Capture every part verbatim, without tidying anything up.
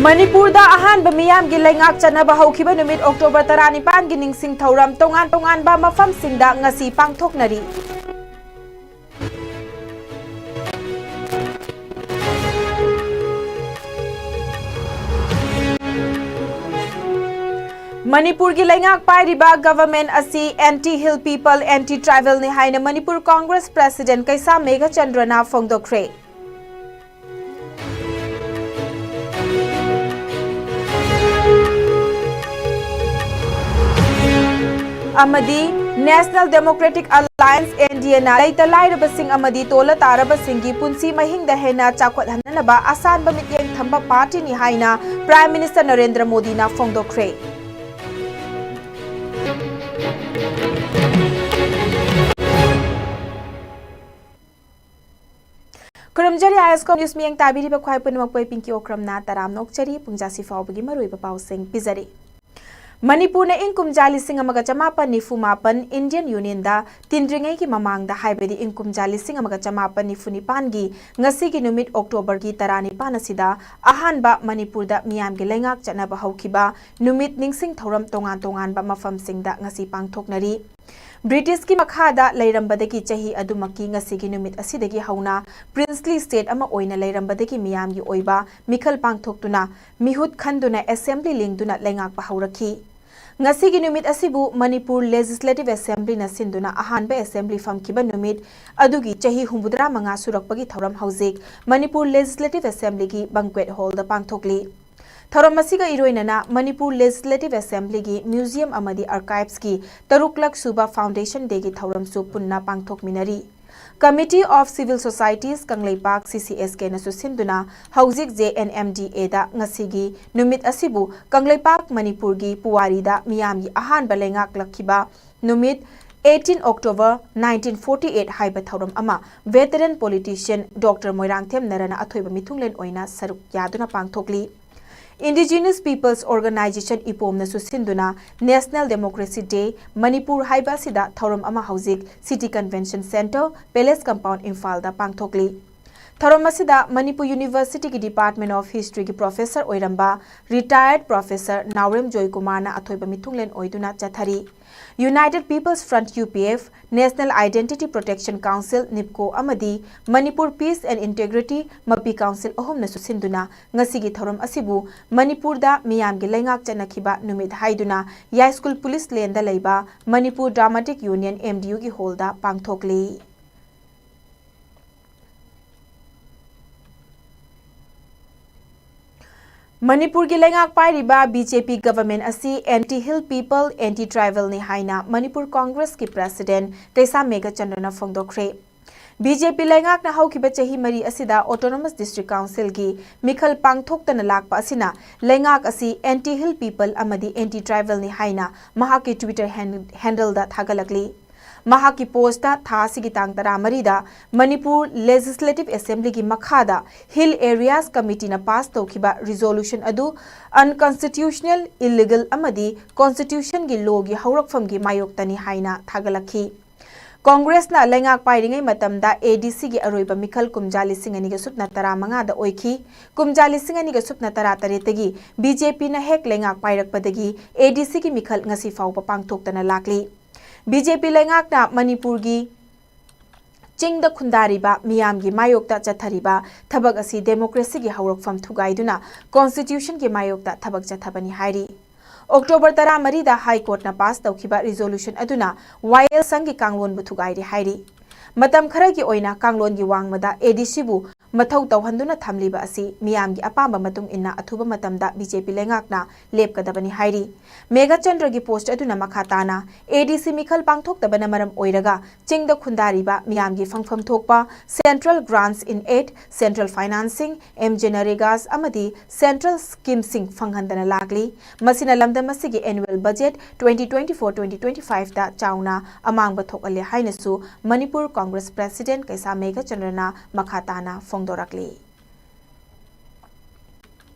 ꯃꯅꯤꯄꯨꯔꯗ ꯑꯍꯥꯟꯕ ꯃꯤꯌꯥꯝꯒꯤ ꯂꯩꯉꯥꯛ ꯆꯠꯅꯕ ꯍꯧꯈꯤꯕ ꯅꯨꯃꯤꯠ ꯑꯣꯛꯇꯣꯕꯔ ꯇꯔꯥꯅꯤꯄꯥꯟꯒꯤ ꯅꯤꯡꯁꯤꯡ ꯊꯧꯔꯝ ꯇꯣꯉꯥꯟ ꯇꯣꯉꯥꯟꯕ ꯃꯐꯝꯁꯤꯡꯗ ꯉꯁꯤ ꯄꯥꯡꯊꯣꯛꯅꯔꯤ꯫ ꯃꯅꯤꯄꯨꯔꯒꯤ ꯂꯩꯉꯥꯛ ꯄꯥꯏꯔꯤꯕ ꯒꯚꯔꯟꯃꯦꯟꯠ ꯑꯁꯤ anti hill people, anti tribal ꯅꯤ ꯍꯥꯏꯅ ꯃꯅꯤꯄꯨꯔ ꯀꯣꯡꯒ꯭ꯔꯦꯁ ꯄ꯭ꯔꯦꯁꯤꯗꯦꯟꯠ ꯀꯩꯁꯥꯝ ꯃꯦꯘꯆꯟꯗ꯭ꯔꯅ ꯐꯣꯡꯗꯣꯛꯈ꯭ꯔꯦ꯫ ꯑꯃꯗꯤ National Democratic Alliance, NDA ꯅ ꯂꯩꯇ ꯂꯥꯏꯔꯕꯁꯤꯡ ꯑꯃꯗꯤ ꯇꯣꯜꯂ ꯇꯥꯔꯕꯁꯤꯡꯒꯤ ꯄꯨꯟꯁꯤ ꯃꯍꯤꯡꯗ ꯍꯦꯟꯅ ꯆꯥꯎꯈꯠꯍꯟꯅꯅꯕ ꯑꯁꯥꯟꯕ ꯃꯤꯠꯌꯦꯡ ꯊꯝꯕ ꯄꯥꯔꯇꯤꯅꯤ ꯍꯥꯏꯅ Prime Minister ꯅꯔꯦꯟꯗ꯭ꯔ ꯃꯣꯗꯤꯅ ꯐꯣꯡꯗꯣꯛꯈ꯭ꯔꯦ꯫ ꯈꯨꯔꯨꯝꯖꯔꯤ, ꯑꯥꯏ ꯑꯦꯁ ꯀꯣ ꯅ꯭ꯌꯨꯁ ꯃꯤꯠꯌꯦꯡ ꯇꯥꯕꯤꯔꯤꯕ ꯈ꯭ꯋꯥꯏ ꯄꯨꯝꯅꯃꯛꯄꯨ ꯑꯩ ꯄꯤꯡꯀꯤ ꯑꯣꯀ꯭ꯔꯝꯅ ꯇꯔꯥꯝꯅ ꯑꯣꯛꯆꯔꯤ꯫ ꯄꯨꯡꯖꯥꯁꯤ ꯐꯥꯎꯕꯒꯤ ꯃꯔꯨꯑꯣꯏꯕ ꯄꯥꯎꯁꯤꯡ ꯄꯤꯖꯔꯤ꯫ ꯃꯅꯤꯄꯨꯔꯅ ꯏꯪ ꯀꯨꯝꯖꯥ ꯂꯤꯁꯤꯡ ꯑꯃꯒ ꯆꯃꯥꯄꯟ ꯅꯤꯐꯨ ꯃꯥꯄꯟ Indian Union ꯗ ꯇꯤꯟꯗ꯭ꯔꯤꯉꯩꯒꯤ ꯃꯃꯥꯡꯗ, ꯍꯥꯏꯕꯗꯤ ꯏꯪ ꯀꯨꯝꯖꯥ ꯂꯤꯁꯤꯡ ꯑꯃꯒ ꯆꯃꯥꯄꯟ ꯅꯤꯐꯨ ꯅꯤꯄꯥꯟꯒꯤ ꯉꯁꯤꯒꯤ ꯅꯨꯃꯤꯠ ꯑꯣꯛꯇꯣꯕꯔꯒꯤ ꯇꯔꯥꯅꯤꯄꯥꯟ ꯑꯁꯤꯗ ꯑꯍꯥꯟꯕ ꯃꯅꯤꯄꯨꯔꯗ ꯃꯤꯌꯥꯝꯒꯤ ꯂꯩꯉꯥꯛ ꯆꯠꯅꯕ ꯍꯧꯈꯤꯕ ꯅꯨꯃꯤꯠ ꯅꯤꯡꯁꯤꯡ ꯊꯧꯔꯝ ꯇꯣꯉꯥꯟ ꯇꯣꯉꯥꯟꯕ ꯃꯐꯝꯁꯤꯡꯗ ꯉꯁꯤ ꯄꯥꯡꯊꯣꯛꯅꯔꯤ꯫ ꯕ꯭ꯔꯤꯇꯤꯁꯀꯤ ꯃꯈꯥꯗ ꯂꯩꯔꯝꯕꯗꯒꯤ ꯆꯍꯤ ꯑꯗꯨꯃꯛꯀꯤ ꯉꯁꯤꯒꯤ ꯅꯨꯃꯤꯠ ꯑꯁꯤꯗꯒꯤ ꯍꯧꯅ princely state ꯑꯃ ꯑꯣꯏꯅ ꯂꯩꯔꯝꯕꯗꯒꯤ ꯃꯤꯌꯥꯝꯒꯤ ꯑꯣꯏꯕ ꯃꯤꯈꯜ ꯄꯥꯡꯊꯣꯛꯇꯨꯅ, ꯃꯤꯍꯨꯠ ꯈꯟꯗꯨꯅ, assembly ꯂꯤꯡꯗꯨꯅ ꯂꯩꯉꯥꯛꯄ ꯍꯧꯔꯛꯈꯤ꯫ ꯉꯁꯤꯒꯤ ꯅꯨꯃꯤꯠ ꯑꯁꯤꯕꯨ ꯃꯅꯤꯄꯨꯔ Legislative Assembly ꯅ ꯁꯤꯟꯗꯨꯅ ꯑꯍꯥꯟꯕ assembly ꯐꯝꯈꯤꯕ ꯅꯨꯃꯤꯠ ꯑꯗꯨꯒꯤ ꯆꯍꯤ ꯍꯨꯝꯐꯨꯇꯔꯥ ꯃꯉꯥ ꯁꯨꯔꯛꯄꯒꯤ ꯊꯧꯔꯝ ꯍꯧꯖꯤꯛ ꯃꯅꯤꯄꯨꯔ Legislative Assembly ꯒꯤ banquet hall ꯗ ꯄꯥꯡꯊꯣꯛꯂꯤ꯫ ꯊꯧꯔꯝ ꯑꯁꯤꯒ ꯏꯔꯣꯏꯅꯅ ꯃꯅꯤꯄꯨꯔ Legislative Assembly ꯒꯤ museum ꯑꯃꯗꯤ archives ꯀꯤ ꯇꯔꯨꯛꯂꯛ ꯁꯨꯕ Foundation Day ꯒꯤ ꯊꯧꯔꯝꯁꯨ ꯄꯨꯟꯅ ꯄꯥꯡꯊꯣꯛꯃꯤꯟꯅꯔꯤ꯫ Committee of Civil Societies Kangleipak, C C S K ꯅꯁꯨ ꯁꯤꯟꯗꯨꯅ ꯍꯧꯖꯤꯛ J N M D A ꯗ ꯉꯁꯤꯒꯤ ꯅꯨꯃꯤꯠ ꯑꯁꯤꯕꯨ ꯀꯪꯂꯩꯄꯥꯛ ꯃꯅꯤꯄꯨꯔꯒꯤ ꯄꯨꯋꯥꯔꯤꯗ ꯃꯤꯌꯥꯝꯒꯤ ꯑꯍꯥꯟꯕ ꯂꯩꯉꯥꯛꯂꯛꯈꯤꯕ ꯅꯨꯃꯤꯠ eighteen October nineteen forty eight ꯍꯥꯏꯕ ꯊꯧꯔꯝ ꯑꯃ veteran politician Doctor ꯃꯣꯏꯔꯥꯡꯊꯦꯝ ꯅꯔꯥꯅ ꯑꯊꯣꯏꯕ ꯃꯤꯊꯨꯡꯂꯦꯟ ꯑꯣꯏꯅ ꯁꯔꯨꯛ ꯌꯥꯗꯨꯅ ꯄꯥꯡꯊꯣꯛꯂꯤ꯫ Indigenous Peoples Organisation, ꯏꯄꯣꯝꯅꯁꯨ ꯁꯤꯟꯗꯨꯅ National Democracy Day, ꯃꯅꯤꯄꯨꯔ ꯍꯥꯏꯕ ꯑꯁꯤꯗ ꯊꯧꯔꯝ ꯑꯃ ꯍꯧꯖꯤꯛ City Convention Centre, Palace Compound, ꯏꯝꯐꯥꯜꯗ ꯄꯥꯡꯊꯣꯛꯂꯤ꯫ ꯊꯧꯔꯝ ꯑꯁꯤꯗ ꯃꯅꯤꯄꯨꯔ ꯌꯨꯅꯤꯚꯔꯁꯤꯇꯤꯒꯤ Department of Historyꯒꯤ professor ꯑꯣꯏꯔꯝꯕ retired professor ꯅꯥꯎꯔꯦꯝ ꯖꯣꯏꯀꯨꯃꯥꯔꯅ ꯑꯊꯣꯏꯕ ꯃꯤꯊꯨꯡꯂꯦꯟ ꯑꯣꯏꯗꯨꯅ ꯆꯠꯊꯔꯤ꯫ United People's Front, U P F, National Identity Protection Council, NEPCO, ꯑꯃꯗꯤ Manipur Peace and Integrity, ꯃꯄꯤ, council ꯑꯍꯨꯝꯅꯁꯨ ꯁꯤꯟꯗꯨꯅ ꯉꯁꯤꯒꯤ ꯊꯧꯔꯝ ꯑꯁꯤꯕꯨ ꯃꯅꯤꯄꯨꯔꯗ ꯃꯤꯌꯥꯝꯒꯤ ꯂꯩꯉꯥꯛ ꯆꯠꯅꯈꯤꯕ ꯅꯨꯃꯤꯠ ꯍꯥꯏꯗꯨꯅ ꯌꯥꯏꯁ꯭ꯀꯨꯜ ꯄꯨꯂꯤꯁ ꯂꯦꯟꯗ ꯂꯩꯕ Manipur Dramatic Union, M D Uꯒꯤ hallꯗ ꯄꯥꯡꯊꯣꯛꯂꯤ꯫ ꯃꯅꯤꯄꯨꯔꯒꯤ ꯂꯩꯉꯥꯛ ꯄꯥꯏꯔꯤꯕ B J P government ꯑꯁꯤ anti-hill people, anti-tribalꯅꯤ ꯍꯥꯏꯅ ꯃꯅꯤꯄꯨꯔ ꯀꯣꯡꯒ꯭ꯔꯦꯁꯀꯤ president ꯀꯩꯁꯥꯝ ꯃꯦꯘꯆꯟꯗ꯭ꯔꯅ ꯐꯣꯡꯗꯣꯛꯈ꯭ꯔꯦ꯫ B J P ꯂꯩꯉꯥꯛꯅ ꯍꯧꯈꯤꯕ ꯆꯍꯤ ꯃꯔꯤ ꯑꯁꯤꯗ Autonomous District Councilꯒꯤ ꯃꯤꯈꯜ ꯄꯥꯡꯊꯣꯛꯇꯅ ꯂꯥꯛꯄ ꯑꯁꯤꯅ ꯂꯩꯉꯥꯛ ꯑꯁꯤ anti-hill people ꯑꯃꯗꯤ anti-tribalꯅꯤ ꯍꯥꯏꯅ ꯃꯍꯥꯛꯀꯤ Twitter hand-, handleꯗ ꯊꯥꯒꯠꯂꯛꯂꯤ꯫ ꯃꯍꯥꯛꯀꯤ postꯇ ꯊꯥ ꯑꯁꯤꯒꯤ ꯇꯥꯡ ꯇꯔꯥꯃꯔꯤꯗ ꯃꯅꯤꯄꯨꯔ Legislative Assemblyꯒꯤ ꯃꯈꯥꯗ Hill Areas Committeeꯅ pass ꯇꯧꯈꯤꯕ resolution ꯑꯗꯨ unconstitutional, illegal ꯑꯃꯗꯤ constitutionꯒꯤ lawꯒꯤ ꯍꯧꯔꯛꯐꯝꯒꯤ ꯃꯥꯌꯣꯛꯇꯅꯤ ꯍꯥꯏꯅ ꯊꯥꯒꯠꯂꯛꯈꯤ꯫ ꯀꯣꯡꯒ꯭ꯔꯦꯁꯅ ꯂꯩꯉꯥꯛ ꯄꯥꯏꯔꯤꯉꯩ ꯃꯇꯝꯗ ADCꯒꯤ ꯑꯔꯣꯏꯕ ꯃꯤꯈꯜ ꯀꯨꯝꯖꯥ ꯂꯤꯁꯤꯡ ꯑꯅꯤꯒ ꯁꯨꯞꯅ ꯇꯔꯥꯃꯉꯥꯗ ꯑꯣꯏꯈꯤ꯫ ꯀꯨꯝꯖꯥ ꯂꯤꯁꯤꯡ ꯑꯅꯤꯒ ꯁꯨꯞꯅ ꯇꯔꯥꯇꯔꯦꯠꯇꯒꯤ BJPꯅ ꯍꯦꯛ ꯂꯩꯉꯥꯛ ꯄꯥꯏꯔꯛꯄꯗꯒꯤ ADCꯒꯤ ꯃꯤꯈꯜ ꯉꯁꯤ ꯐꯥꯎꯕ ꯄꯥꯡꯊꯣꯛꯇꯅ ꯂꯥꯛꯂꯤ꯫ BJP ꯂꯩꯉꯥꯛꯅ ꯃꯅꯤꯄꯨꯔꯒꯤ ꯆꯤꯡꯗ ꯈꯨꯟꯗꯥꯔꯤꯕ ꯃꯤꯌꯥꯝꯒꯤ ꯃꯥꯌꯣꯛꯇ ꯆꯠꯊꯔꯤꯕ ꯊꯕꯛ ꯑꯁꯤ democracyꯒꯤ ꯍꯧꯔꯛꯐꯝ ꯊꯨꯒꯥꯏꯗꯨꯅ constitutionꯒꯤ ꯃꯥꯌꯣꯛꯇ ꯊꯕꯛ ꯆꯠꯊꯕꯅꯤ ꯍꯥꯏꯔꯤ꯫ October ꯇꯔꯥꯃꯔꯤꯗ High Courtꯅ pass ꯇꯧꯈꯤꯕ resolution ꯑꯗꯨꯅ ꯋꯥꯌꯦꯜꯁꯪꯒꯤ ꯀꯥꯡꯂꯣꯟꯕꯨ ꯊꯨꯒꯥꯏꯔꯦ ꯍꯥꯏꯔꯤ꯫ ꯃꯇꯝ ꯈꯔꯒꯤ ꯑꯣꯏꯅ ꯀꯥꯡꯂꯣꯟꯒꯤ ꯋꯥꯡꯃꯗ ADCꯕꯨ ꯃꯊꯧ ꯇꯧꯍꯟꯗꯨꯅ ꯊꯝꯂꯤꯕ ꯑꯁꯤ ꯃꯤꯌꯥꯝꯒꯤ ꯑꯄꯥꯝꯕ ꯃꯇꯨꯡ ꯏꯟꯅ ꯑꯊꯨꯕ ꯃꯇꯝꯗ BJP ꯂꯩꯉꯥꯛꯅ ꯂꯦꯞꯀꯗꯕꯅꯤ ꯍꯥꯏꯔꯤ꯫ ꯃꯦꯘꯆꯟꯗ꯭ꯔꯒꯤ post ꯑꯗꯨꯅ ꯃꯈꯥ ꯇꯥꯅ, ADC ꯃꯤꯈꯜ ꯄꯥꯡꯊꯣꯛꯇꯕꯅ ꯃꯔꯝ ꯑꯣꯏꯔꯒ ꯆꯤꯡꯗ ꯈꯨꯟꯗꯥꯔꯤꯕ ꯃꯤꯌꯥꯝꯒꯤ ꯐꯪꯐꯝ ꯊꯣꯛꯄ central grants in aid, central financing, MGNREGAs ꯑꯃꯗꯤ central schemeꯁꯤꯡ ꯐꯪꯍꯟꯗꯅ ꯂꯥꯛꯂꯤ꯫ ꯃꯁꯤꯅ ꯂꯝꯗꯝ ꯑꯁꯤꯒꯤ annual budget twenty twenty-four twenty twenty-fiveꯇ ꯆꯥꯎꯅ ꯑꯃꯥꯡꯕ ꯊꯣꯛꯍꯜꯂꯦ ꯍꯥꯏꯅꯁꯨ ꯃꯅꯤꯄꯨꯔ ꯀꯣꯡꯒ꯭ꯔꯦꯁ president ꯀꯩꯁꯥꯝ ꯃꯦꯘꯆꯟꯗ꯭ꯔꯅ ꯃꯈꯥ ꯇꯥꯅ ꯐꯣꯡꯗꯣꯔꯛꯂꯤ꯫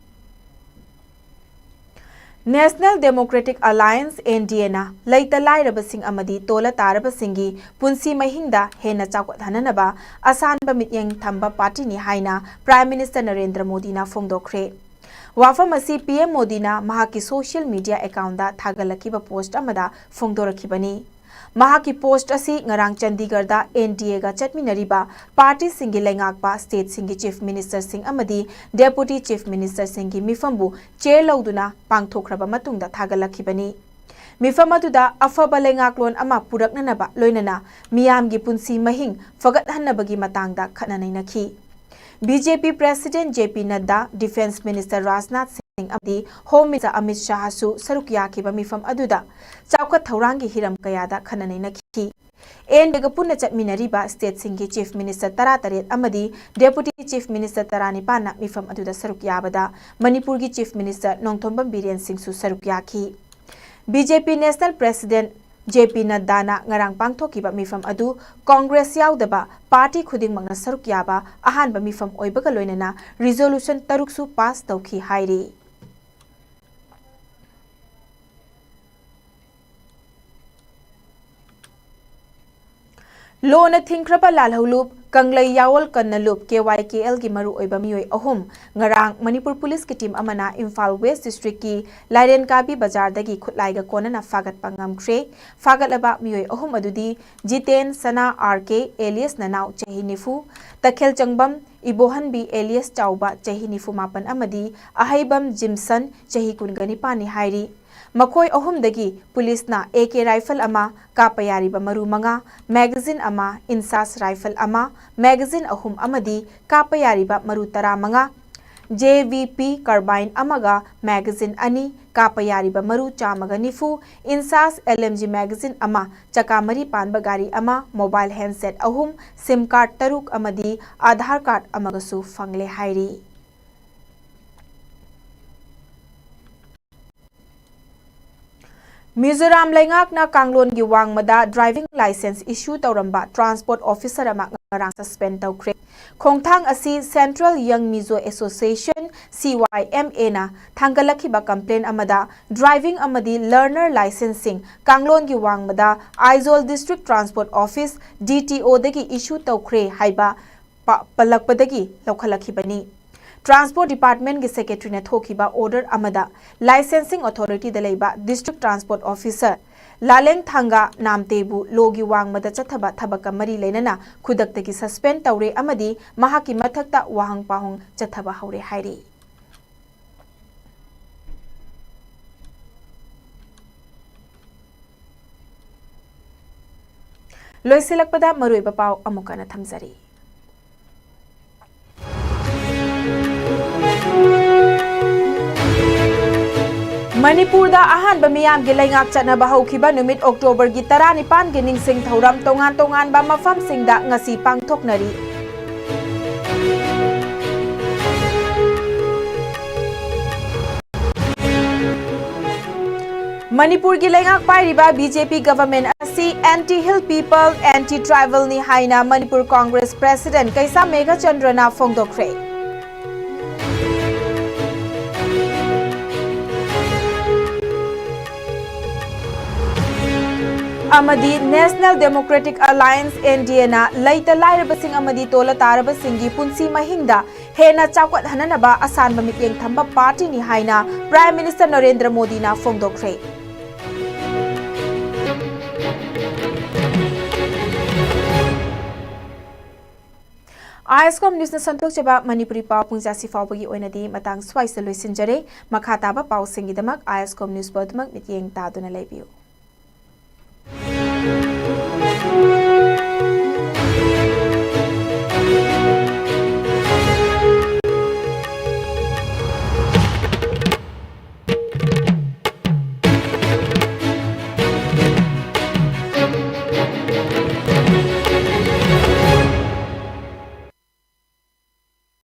National Democratic Alliance, N D A ꯅ ꯂꯩꯇ ꯂꯥꯏꯔꯕꯁꯤꯡ ꯑꯃꯗꯤ ꯇꯣꯜꯂ ꯇꯥꯔꯕꯁꯤꯡꯒꯤ ꯄꯨꯟꯁꯤ ꯃꯍꯤꯡꯗ ꯍꯦꯟꯅ ꯆꯥꯎꯈꯠꯍꯟꯅꯅꯕ ꯑꯁꯥꯟꯕ ꯃꯤꯠꯌꯦꯡ ꯊꯝꯕ ꯄꯥꯔꯇꯤꯅꯤ ꯍꯥꯏꯅ Prime Minister ꯅꯔꯦꯟꯗ꯭ꯔ ꯃꯣꯗꯤꯅ ꯐꯣꯡꯗꯣꯛꯈ꯭ꯔꯦ꯫ ꯋꯥꯐꯝ ꯑꯁꯤ P M ꯃꯣꯗꯤꯅ ꯃꯍꯥꯛꯀꯤ social media account ꯊꯥꯒꯠꯂꯛꯈꯤꯕ post ꯑꯃꯗ ꯐꯣꯡꯗꯣꯔꯛꯈꯤꯕꯅꯤ꯫ ꯃꯍꯥꯛꯀꯤ post ꯑꯁꯤ ꯉꯔꯥꯡ ꯆꯟꯗꯤꯒꯔꯗ N D A ꯒ ꯆꯠꯃꯤꯟꯅꯔꯤꯕ ꯄꯥꯔꯇꯤꯁꯤꯡꯒꯤ ꯂꯩꯉꯥꯛꯄ stateꯁꯤꯡꯒꯤ Chief Ministerꯁꯤꯡ ꯑꯃꯗꯤ Deputy Chief Ministerꯁꯤꯡꯒꯤ ꯃꯤꯐꯝꯕꯨ chair ꯂꯧꯗꯨꯅ ꯄꯥꯡꯊꯣꯛꯈ꯭ꯔꯕ ꯃꯇꯨꯡꯗ ꯊꯥꯒꯠꯂꯛꯈꯤꯕꯅꯤ꯫ ꯃꯤꯐꯝ ꯑꯗꯨꯗ ꯑꯐꯕ ꯂꯩꯉꯥꯛꯂꯣꯟ ꯑꯃ ꯄꯨꯔꯛꯅꯅꯕ ꯂꯣꯏꯅꯅ ꯃꯤꯌꯥꯝꯒꯤ ꯄꯨꯟꯁꯤ ꯃꯍꯤꯡ ꯐꯒꯠꯍꯟꯅꯕꯒꯤ ꯃꯇꯥꯡꯗ ꯈꯟꯅ ꯅꯩꯅꯈꯤ꯫ B J P President J P ꯅꯗ꯭ꯗꯥ, Defence Minister Rajnath ꯁꯤꯡ ꯑꯃꯗꯤ Home Minister ꯑꯃꯤꯠ ꯁꯥꯍꯁꯨ ꯁꯔꯨꯛ ꯌꯥꯈꯤꯕ ꯃꯤꯐꯝ ꯑꯗꯨꯗ ꯆꯥꯎꯈꯠ ꯊꯧꯔꯥꯡꯒꯤ ꯍꯤꯔꯝ ꯀꯌꯥꯗ ꯈꯟꯅ ꯅꯩꯅꯈꯤ꯫ N D A ꯒ ꯄꯨꯟꯅ ꯆꯠꯃꯤꯟꯅꯔꯤꯕ stateꯁꯤꯡꯒꯤ Chief Minister ꯇꯔꯥꯇꯔꯦꯠ ꯑꯃꯗꯤ Deputy Chief Minister ꯇꯔꯥꯅꯤꯄꯥꯟꯅ ꯃꯤꯐꯝ ꯑꯗꯨꯗ ꯁꯔꯨꯛ ꯌꯥꯕꯗ ꯃꯅꯤꯄꯨꯔꯒꯤ Chief Minister ꯅꯣꯡꯊꯣꯝꯕꯝ ꯕꯤꯔꯦꯟ ꯁꯤꯡꯁꯨ ꯁꯔꯨꯛ ꯌꯥꯈꯤ꯫ B J P National President J P ꯅꯗ꯭ꯗꯥꯅ ꯉꯔꯥꯡ ꯄꯥꯡꯊꯣꯛꯈꯤꯕ ꯃꯤꯐꯝ ꯑꯗꯨ Congress ꯌꯥꯎꯗꯕ ꯄꯥꯔꯇꯤ ꯈꯨꯗꯤꯡꯃꯛꯅ ꯁꯔꯨꯛ ꯌꯥꯕ ꯑꯍꯥꯟꯕ ꯃꯤꯐꯝ ꯑꯣꯏꯕꯒ ꯂꯣꯏꯅꯅ resolution ꯇꯔꯨꯛꯁꯨ pass ꯇꯧꯈꯤ ꯍꯥꯏꯔꯤ꯫ ꯂꯣꯅ ꯊꯤꯡꯈ꯭ꯔꯕ ꯂꯥꯜꯍꯧꯂꯨꯞ ꯀꯪꯂꯩ ꯌꯥꯑꯣꯜ ꯀꯟꯅꯂꯨꯞ K Y K L ꯒꯤ ꯃꯔꯨꯑꯣꯏꯕ ꯃꯤꯑꯣꯏ ꯑꯍꯨꯝ ꯉꯔꯥꯡ ꯃꯅꯤꯄꯨꯔ ꯄꯨꯂꯤꯁꯀꯤ team ꯑꯃꯅ ꯏꯝꯐꯥꯜ West district ꯀꯤ ꯂꯥꯏꯔꯦꯟꯀꯥꯕꯤ ꯕꯖꯥꯔꯗꯒꯤ ꯈꯨꯠꯂꯥꯏꯒ ꯀꯣꯟꯅꯅ ꯐꯥꯒꯠꯄ ꯉꯝꯈ꯭ꯔꯦ꯫ ꯐꯥꯒꯠꯂꯕ ꯃꯤꯑꯣꯏ ꯑꯍꯨꯝ ꯑꯗꯨꯗꯤ ꯖꯤꯇꯦꯟ ꯁꯅꯥ R K alias ꯅꯅꯥꯎ ꯆꯍꯤ ꯅꯤꯐꯨ, ꯇꯈꯦꯜꯆꯪꯕꯝ ꯏꯕꯣꯍꯟꯕꯤ alias ꯆꯥꯎꯕ ꯆꯍꯤ ꯅꯤꯐꯨ ꯃꯥꯄꯟ ꯑꯃꯗꯤ ꯑꯍꯩꯕꯝ ꯖꯤꯝꯁꯟ ꯆꯍꯤ ꯀꯨꯟꯒ ꯅꯤꯄꯥꯟꯅꯤ ꯍꯥꯏꯔꯤ꯫ ꯃꯈꯣꯏ ꯑꯍꯨꯝꯗꯒꯤ ꯄꯨꯂꯤꯁꯅ A K rifle ꯑꯃ, ꯀꯥꯞꯄ ꯌꯥꯔꯤꯕ ꯃꯔꯨ ꯃꯉꯥ, magazine ꯑꯃ, INSAS rifle ꯑꯃ, magazine ꯑꯍꯨꯝ ꯑꯃꯗꯤ ꯀꯥꯞꯄ ꯌꯥꯔꯤꯕ ꯃꯔꯨ ꯇꯔꯥꯃꯉꯥ, J V P carbine ꯑꯃꯒ magazine ꯑꯅꯤ, ꯀꯥꯞꯄ ꯌꯥꯔꯤꯕ ꯃꯔꯨ ꯆꯥꯝꯃꯒ ꯅꯤꯐꯨ, INSAS L M G magazine ꯑꯃ, ꯆꯀꯥ ꯃꯔꯤ ꯄꯥꯟꯕ ꯒꯥꯔꯤ ꯑꯃ, mobile handset ꯑꯍꯨꯝ, SIM card ꯇꯔꯨꯛ ꯑꯃꯗꯤ Aadhaar card ꯑꯃꯒꯁꯨ ꯐꯪꯂꯦ ꯍꯥꯏꯔꯤ꯫ ꯃꯤꯖꯣꯔꯥꯝ ꯂꯩꯉꯥꯛꯅ ꯀꯥꯡꯂꯣꯟꯒꯤ ꯋꯥꯡꯃꯗ driving licence issue ꯇꯧꯔꯝꯕ transport officer ꯑꯃ ꯉꯔꯥꯡ suspend ꯇꯧꯈ꯭ꯔꯦ꯫ ꯈꯣꯡꯊꯥꯡ ꯑꯁꯤ Central Young Mizo Association, C Y M A, ꯅ ꯊꯥꯡꯒꯠꯂꯛꯈꯤꯕ complaint ꯑꯃꯗ driving ꯑꯃꯗꯤ learner licenceꯁꯤꯡ ꯀꯥꯡꯂꯣꯟꯒꯤ ꯋꯥꯡꯃꯗ Aizawl District Transport Office, D T O, ꯗꯒꯤ issue ꯇꯧꯈ꯭ꯔꯦ ꯍꯥꯏꯕ ꯄ-, ꯄꯜꯂꯛꯄꯗꯒꯤ ꯂꯧꯈꯠꯂꯛꯈꯤꯕꯅꯤ꯫ Transport Departmentꯀꯤ Secretaryꯅ ꯊꯣꯛꯈꯤꯕ order ꯑꯃꯗ Licensing Authorityꯗ ꯂꯩꯕ District Transport Officer ꯂꯥꯂꯦꯡꯊꯥꯡꯒ ꯅꯥꯝꯇꯦꯕꯨ lawꯒꯤ ꯋꯥꯡꯃꯗ ꯆꯠꯊꯕ ꯊꯕꯛꯀ ꯃꯔꯤ ꯂꯩꯅꯅ ꯈꯨꯗꯛꯇꯒꯤ suspend ꯇꯧꯔꯦ ꯑꯃꯗꯤ ꯃꯍꯥꯛꯀꯤ ꯃꯊꯛꯇ ꯋꯥꯍꯪ ꯄꯥꯎꯍꯪ ꯆꯠꯊꯕ ꯍꯧꯔꯦ ꯍꯥꯏꯔꯤ꯫ ꯂꯣꯏꯁꯤꯜꯂꯛꯄꯗ ꯃꯔꯨꯑꯣꯏꯕ ꯄꯥꯎ ꯑꯃꯨꯛ ꯍꯟꯅ ꯊꯝꯖꯔꯤ꯫ ꯃꯅꯤꯄꯨꯔꯗ ꯑꯍꯥꯟꯕ ꯃꯤꯌꯥꯝꯒꯤ ꯂꯩꯉꯥꯛ ꯆꯠꯅꯕ ꯍꯧꯈꯤꯕ ꯅꯨꯃꯤꯠ Octoberꯒꯤ ꯇꯔꯥꯅꯤꯄꯥꯟꯒꯤ ꯅꯤꯡꯁꯤꯡ ꯊꯧꯔꯝ ꯇꯣꯉꯥꯟ ꯇꯣꯉꯥꯟꯕ ꯃꯐꯝꯁꯤꯡꯗ ꯉꯁꯤ ꯄꯥꯡꯊꯣꯛꯅꯔꯤ꯫ ꯃꯅꯤꯄꯨꯔꯒꯤ ꯂꯩꯉꯥꯛ ꯄꯥꯏꯔꯤꯕ B J P government ꯑꯁꯤ anti hill people, anti tribalꯅꯤ ꯍꯥꯏꯅ ꯃꯅꯤꯄꯨꯔ Congress President ꯀꯩꯁꯥꯝ ꯃꯦꯘꯆꯟꯗ꯭ꯔꯅ ꯐꯣꯡꯗꯣꯛꯈ꯭ꯔꯦ꯫ ꯑꯃꯗꯤ National Democratic Alliance, N D Aꯅ ꯂꯩꯇ ꯂꯥꯏꯔꯕꯁꯤꯡ ꯑꯃꯗꯤ ꯇꯣꯜꯂ ꯇꯥꯔꯕꯁꯤꯡꯒꯤ ꯄꯨꯟꯁꯤ ꯃꯍꯤꯡꯗ ꯍꯦꯟꯅ ꯆꯥꯎꯈꯠꯍꯟꯅꯅꯕ ꯑꯁꯥꯟꯕ ꯃꯤꯠꯌꯦꯡ ꯊꯝꯕ partyꯅꯤ ꯍꯥꯏꯅ Prime Minister ꯅꯔꯦꯟꯗ꯭ꯔ ꯃꯣꯗꯤꯅ ꯐꯣꯡꯗꯣꯛꯈ꯭ꯔꯦ꯫ ISCOM Newsꯅ ꯁꯟꯗꯣꯛꯆꯕ ꯃꯅꯤꯄꯨꯔꯤ ꯄꯥꯎ ꯄꯨꯡꯖꯥꯁꯤ ꯐꯥꯎꯕꯒꯤ ꯑꯣꯏꯅꯗꯤ ꯃꯇꯥꯡ ꯁ꯭ꯋꯥꯏꯁꯤꯗ ꯂꯣꯏꯁꯤꯟꯖꯔꯦ꯫ ꯃꯈꯥ ꯇꯥꯕ ꯄꯥꯎꯁꯤꯡꯒꯤꯗꯃꯛ ISCOM News ꯄꯣꯠꯇꯨꯃꯛ ꯃꯤꯠꯌꯦꯡ ꯇꯥꯗꯨꯅ ꯂꯩꯕꯤꯌꯨ꯫